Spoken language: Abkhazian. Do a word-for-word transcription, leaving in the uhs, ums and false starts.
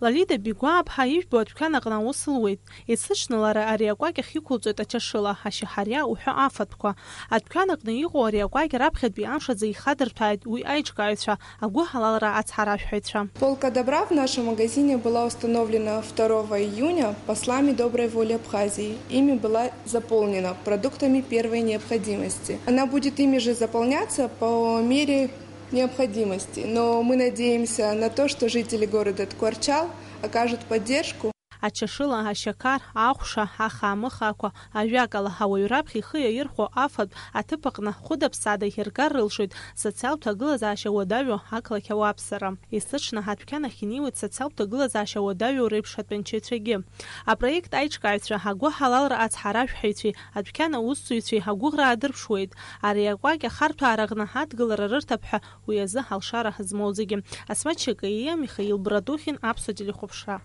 Лолита Бигәааԥҳа ижәбо адәқьан аҟны аус луеит. Есыҽны лара ари акәакь ахь иқәылҵоит ачашыла, ашьаҳариа уҳәа афатәқәа. Адәқьан аҟны иҟоу ари акәакь раԥхьатәи амш азы ихадырҭәааит уи аиҿкааҩцәа, агәыҳалалра ацҳаражәҳәаҩцәа. Полка добра в нашем магазине была установлена второго июня послами доброй воли Абхазии. Ими была заполнена продуктами первой необходимости. Она будет ими же заполняться по мере необходимости, но мы надеемся на то, что жители города Тҟәарчал окажут поддержку. Ачашыла, ашьақар, ахәша, ахаамыхаақәа, ажәакала, ауаҩы раԥхьа ихы иаирхәо афатә аҭыԥ аҟны хәыда-ԥсада иҳиргар рылшоит социалтә ҭагылазаашьа уадаҩу ақалақь ауааԥсыра. Есыҽны адәқьан ахь инеиуеит социалтә ҭагылазаашьа уадаҩу реиԥш атәанчаҩцәагьы. Апроект аиҿкааҩцәа, агәыҳалалра ацҳаражәҳәаҩцәеи адәқьан аусзуҩцәеи агәыӷра аадырԥшуеит. Ари акәакь ахарҭәаара аҟны адгылара рырҭап ҳәа уи азы алшара змоу зегьы. Асмаҭ Шьакаиа, Михаил Братухин, Аԥсуа телехәаԥшра.